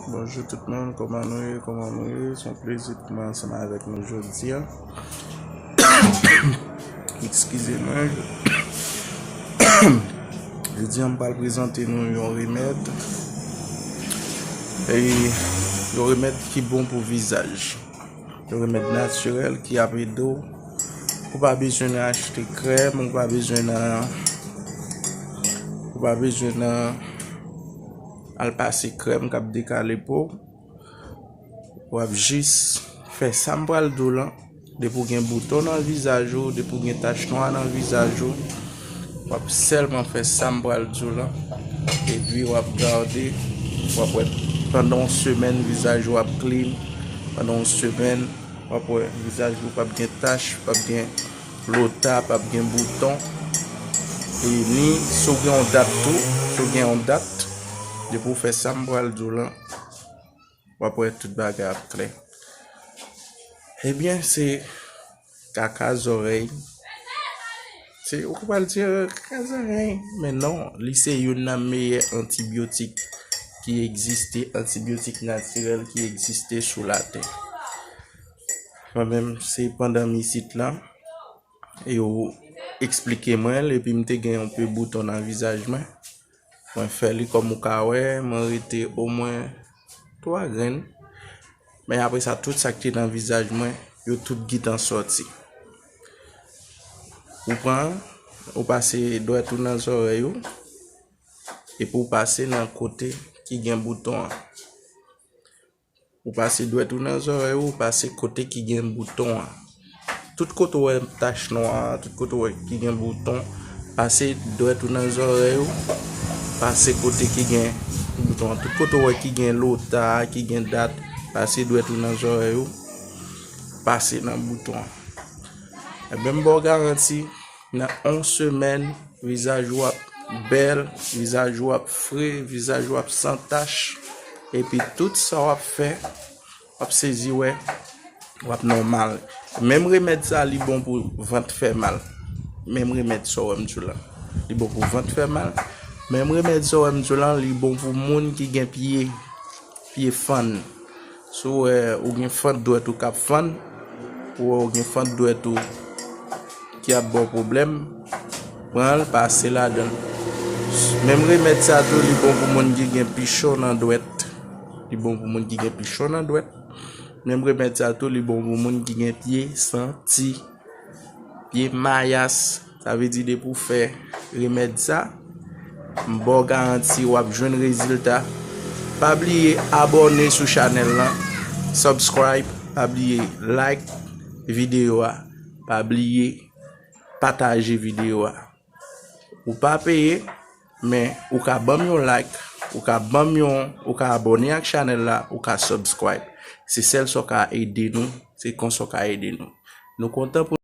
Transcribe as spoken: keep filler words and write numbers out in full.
Bonjou tout moun, kòman nou ye? Kòman nou ye? Se yon plezi pou mwen ansanm avèk nou jodi a. Eskize mwen. Jodi a, m pral prezante nou yon remèd. E yon remèd ki bon pou vizaj. Yon remèd natirèl ki ap ede w. Ou pa bezwen nan achte krèm, ou pa bezwen nan, ou pa bezwen nan al pase krèm k ap dekale po. W ap jis fè sa m pral di w lan. Depi w gen bouton nan vizaj ou, depi w gen tach nwa nan vizaj ou, w ap sèlman fè sa m pral di w lan. Epi w ap gade, w ap wè pandan yon semèn vizaj ou ap clean. Pandan yon semèn, w ap wè vizaj ou p ap gen tach, p ap gen lota, p ap gen bouton. E ni si w gen yon dat tou, si w gen yon dat, depi w fè sa m pral di w lan, w ap wè tout bagay ap klè. Ebyen, se kaka zòrèy. Se, ou pral di, "Eh, kaka zòrèy." Men non, li se youn nan meyè antibyotik ki egziste, antibyotik natirèl ki egziste sou latè. Mwen menm, se pandan m isit lan, yo eksplike mwen l, epi m te gen yon pe bouton nan vizaj mwen. Mwen fè li kòm ou ka wè, mwen rete omwen twa grenn. Men apre sa, tout sa ki te nan vizaj mwen, yo tout gentan sòti. Ou pran, ou pase dwèt ou nan zòrèy ou, epi ou pase nan kote ki gen bouton an. Ou pase dwèt ou nan zòrèy ou, ou pase kote ki gen bouton an. Tout kote w wè tach nwa, tout kote w wè ki gen bouton, pase dwèt ou nan zòrèy ou, pase kote ki gen bouton an. Tout kote w wè ki gen lota, ki gen dat, pase dwèt ou nan zòrèy ou, pase nan bouton an. Ebyen, m ba w garanti, nan yon semèn, vizaj ou ap bèl, vizaj ou ap fre, vizaj ou ap san tach. Epi tout sa w ap fè, w ap sezi wè, w ap nòmal. Menm remèd sa, li bon pou vant fè mal. Menm remèd sa w wè m di w lan, li bon pou vant fè mal. Menm remèd sa w wè m di w lan, li bon pou moun ki gen pye, pye fann. Si w wè ou gen fant dwèt ou k ap fann, ou wè ou gen fant dwèt ou ki ap ba w pwoblèm, pran l, pase ladan l. Menm remèd sa tou, li bon pou moun ki gen pichon nan dwèt. Li bon pou moun ki gen pichon nan dwèt. Menm remèd sa tou, li bon pou moun ki gen pye santi, pye mayas. Sa vle di depi w fè remèd sa, m ba w garanti w ap jwenn rezilta. Pa bliye abòne sou chanèl lan, subscribe, pa bliye like videyo a, pa bliye pataje videyo a. Ou pa peye, men ou ka ban m yon like, ou ka ban m yon, ou ka abòne ak chanèl la, ou ka subscribe. Se sèl sa w ka ede nou, se konsa w ka ede nou. Nou kontan pou